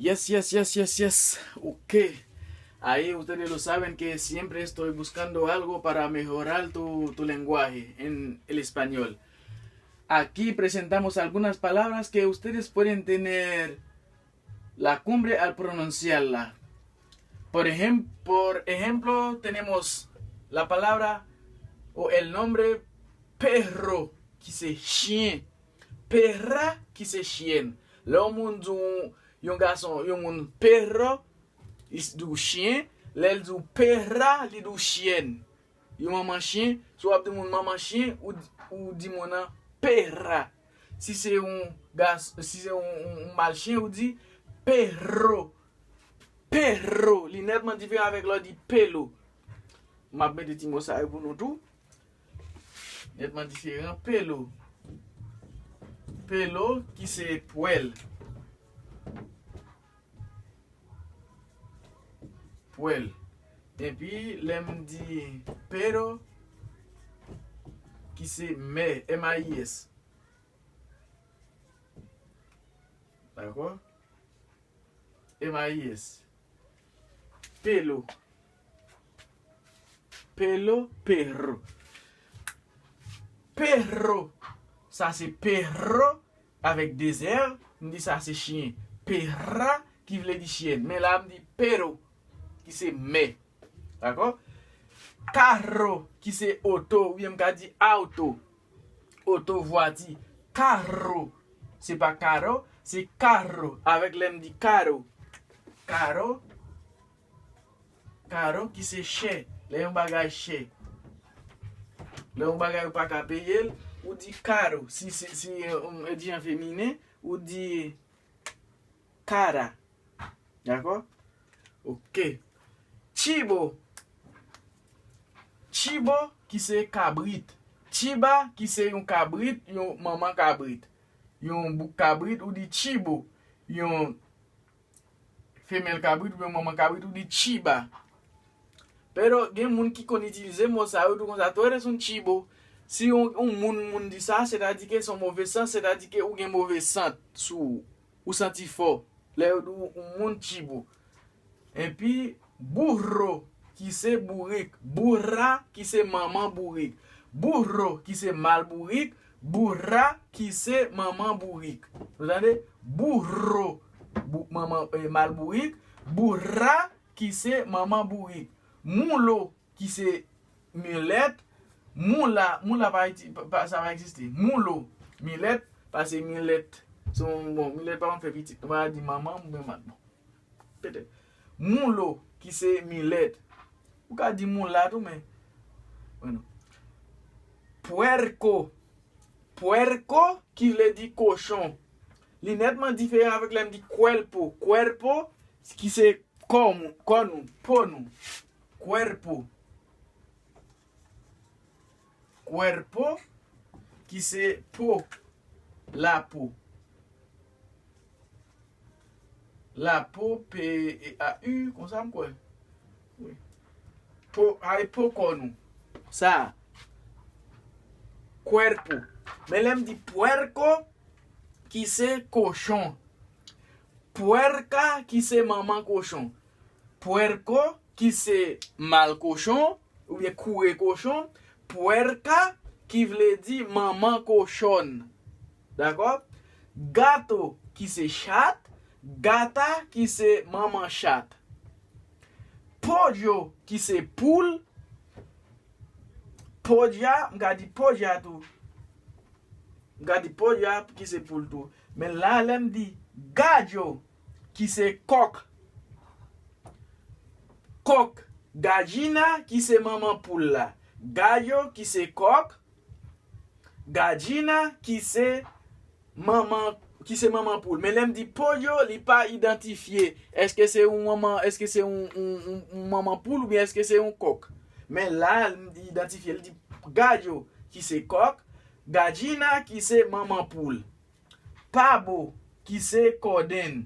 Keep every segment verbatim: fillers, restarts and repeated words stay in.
Yes, yes, yes, yes, yes. Ok. Ahí ustedes lo saben que siempre estoy buscando algo para mejorar tu, tu lenguaje en el español. Aquí presentamos algunas palabras que ustedes pueden tener la cumbre al pronunciarla. Por ejem- por ejemplo, tenemos la palabra o el nombre perro, ki se chyen. Perra, ki se chyèn. Lè yon moun di w, yon gason, yon moun perro, li s- di w chyen. Lè l di w perra, li di w chyèn. Yon manman chyen, si w ap di moun manman chyen, ou, ou di moun nan perra. Si se yon gas, si se yon, yon, yon mal chyen, ou di perro. Perro. Li nètman diferan avèk lè w di pelo. M ap mete ti mo sa yo pou nou tou. Nètman diferan. Pelo. Pelo ki se pwèl. Pwèl. Epi, lè m di pero, ki se mè, M A I S. Dakò? M A I S. Pelo. Pelo, perro. Perro. Sa se perro avèk de R. M di sa se chyen. Perra, ki vle di chyèn. Men la, m di pero, ki se mè. Dakò? Carro, ki se oto, oubyen m ka di auto. Oto, vwati. Carro. Se pa caro, se carro. Avèk lè m di caro. Caro. Caro, ki se chè. Lè yon bagay chè. Lè yon bagay ou pa ka peye l, ou di caro. Si, si, si, um, e di an feminen, ou di cara. Dakò? Ok. Chibo. Chibo, ki se kabrit. Chiba, ki se yon kabrit, yon manman kabrit. Yon bouk kabrit, ou di chibo. Yon femèl kabrit oubyen manman kabrit, ou di chiba. Pero gen moun ki konn itilize mo sa yo tou konsa, tú eres un chivo. Si yon, yon moun, moun di sa, sètadi ke se yon move sant, sètadi ke ou gen move sant sou ou, ou santi fò. Lè yo di w yon moun chivo. Epi, burro, ki se bourik. Burra, ki se manman bourik. Burro, ki se mal bourik. Burra, ki se manman bourik. Ou tande? Burro, bou-, manman, eh, mal bourik. Burra, ki se manman bourik. Mulo, ki se milèt. Mula, mula pa, iti- pa, pa, sa pa egziste. Mulo, milèt, pase milèt. Se yon, bon, milèt pa konn fè pitit. Nou pa di manman, men mat. Bon. Petèt. Mulo, ki se milèt. Ou ka di mula tou, men. Bueno. Puerco. Puerco, ki vle di kochon. Li nètman diferan avèk lè m di cuerpo. Cuerpo, ki se kò nou, kò nou, po nou. Cuerpo. Cuerpo, ki se po, lapo. Lapo, P E A U, konsa m kwè. Wi. Po, ay po kò nou. Sa. Cuerpo. Men lè m di puerco, ki se kochon. Puerca, ki se manman kochon. Puerco, ki se mal kochon, oubyen koure kochon. Puerca, ki vle di manman kochòn. Dakò? Gato, ki se chat. Gata, ki se manman chat. Pollo, ki se poul. Polla, m ka di polla tou. M ka di polla, ki se poul tou. Men la, lè m di gallo, ki se kòk. Kòk. Gallina, ki se manman poul la. Gallo, ki se kòk. Gallina, ki se manman, ki se manman poul. Men lè m di pollo, li pa idantifye. Èske se yon manman, èske se yon, yon, yon, yon manman poul oubyen èske se yon kòk? Men la, li idantifye, li di gallo, ki se kòk. Gallina, ki se manman poul. Pavo, ki se kòdenn.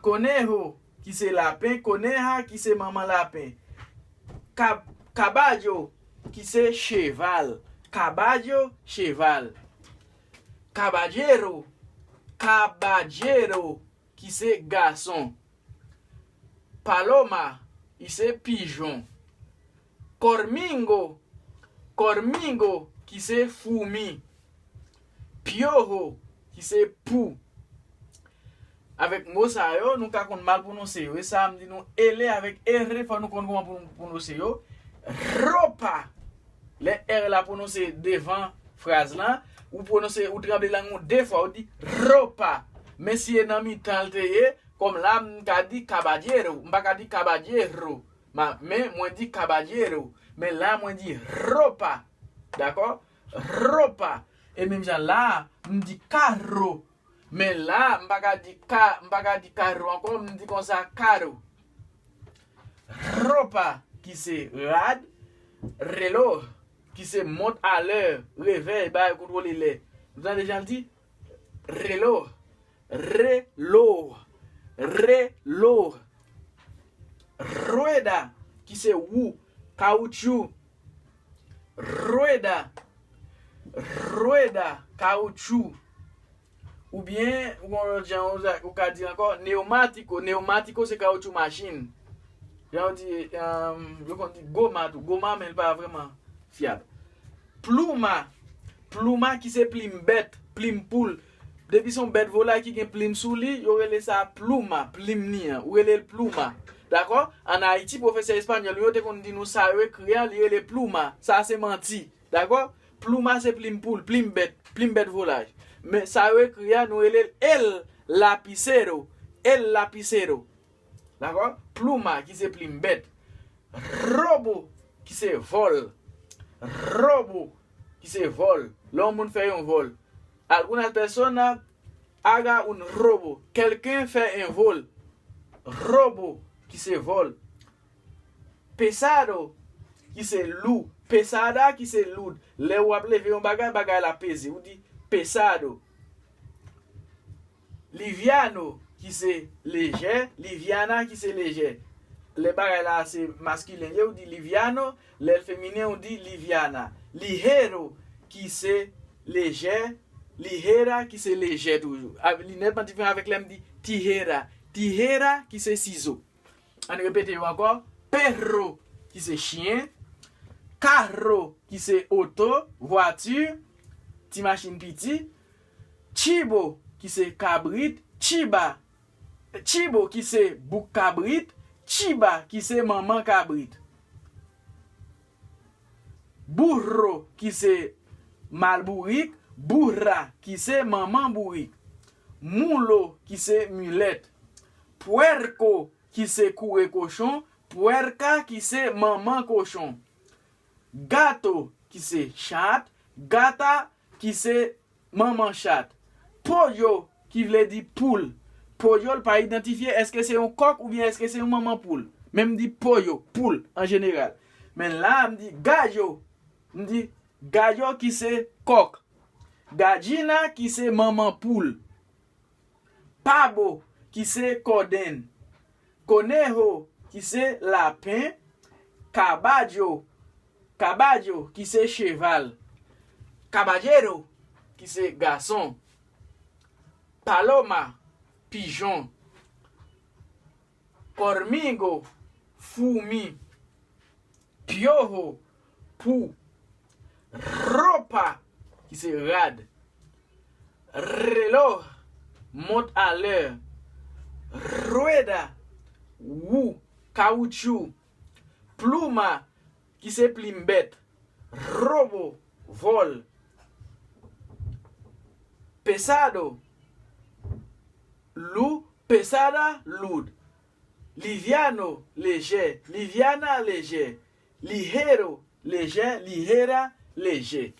Conejo, ki se lapen. Coneja, ki se manman lapen. Cab-, caballo, ki se cheval. Caballo, cheval. Caballero, caballero, ki se gason. Paloma, ki se pijon. Cormingo, cormingo, ki se foumi. Piojo, ki se pou. Avèk mo sa yo, nou ka konn mal pwononse yo. E sa, m di nou, ele avèk ere, fò nou konn kòman pou nou pwononse yo. Ropa. Lè ere la pwononse devan fraz lan, ou pwononse, ou tranble lang ou de fwa, ou di ropa. Men si e nan mitan l te ye, kòm la, m ka di caballero, m pa ka di caballero. Ma, men mwen di caballero. Men la, mwen di ropa. Dakò? Ropa. E menm jan la, m di carro. Men la, m pa ka di ka, m pa ka di carro ankò, m di konsa caro. Ropa, ki se rad, reloj, ki se mont a lè, revèy, bagay kontwole lè. Nou tande jan l di? Reloj, reloj, reloj. Rueda, ki se wou, kawoutchou. Rueda, rueda, kawoutchou. Oubyen, ou gon lòt jan, ou ka di ankò, neumático. Neumático se kawoutchou machin. Jan yo di, um, yo konn di goma tou. Goma, men l pa vrèman fyab. Pluma. Pluma ki se plim bèt, plim poul. Depi se yon bèt volay ki gen plim sou li, yo rele sa pluma, plim ni an. Ou rele l pluma. Dakò? Ann Ayiti, pwofesè espanyòl yo te konn di nou sa yo ekri a, li rele pluma. Sa se manti. Dakò? Pluma se plim poul, plim bèt, plim bèt volay. Men sa yo ekri a, nou rele l el lapicero, el lapicero. Dakò? Pluma ki se plim bèt. Robo ki se vòl. Robo ki se vòl. Lè yon moun fè yon vòl. Algunas personas haga un robo. Kèlken fè en vòl. Robo ki se vòl. Pesado ki se lou. Pesada ki se loud. Lè w ap leve yon bagay, bagay la peze. Ou di pesado. Liviano ki se lejè. Liviana ki se lejè. Lè bagay la se maskilen, ou di liviano. Lè l feminen, ou di liviana. Ligero ki se lejè. Ligera ki se lejè toujou. A, li nètman diferan avèk lè m di tijera. Tijera ki se sizo. Ann repete yo ankò. Perro ki se chyen. Carro ki se oto, vwati, ti machin piti. Chibo ki se kabrit. Chiba, chibo ki se bouk kabrit. Chiba ki se manman kabrit. Burro ki se mal bourik. Burra ki se manman bourik. Mulo ki se milèt. Puerco ki se koure kochon. Puerca ki se manman kochon. Gato ki se chat. Gata ki se manman chat. Pollo ki vle di poul. Pollo l pa idantifye èske se yon kòk oubyen èske se yon manman poul. Men m di pollo, poul an jeneral. Men la, m di gallo. M di gallo ki se kòk. Gallina ki se manman poul. Pabo ki se kòdenn. Conejo ki se lapen. Caballo, caballo ki se cheval. Caballero ki se gason. Paloma, pijon. Cormingo, foumi. Piojo, pou. Ropa, ki se rad. Reloj, mont a lè. Rueda, wou, kawotchou. Pluma, ki se plim bèt. Robo, vòl. Pesado, lou. Pesada, lourd. Liviano, lejè. Liviana, lejè. Ligero, lejè. Ligera, lejè.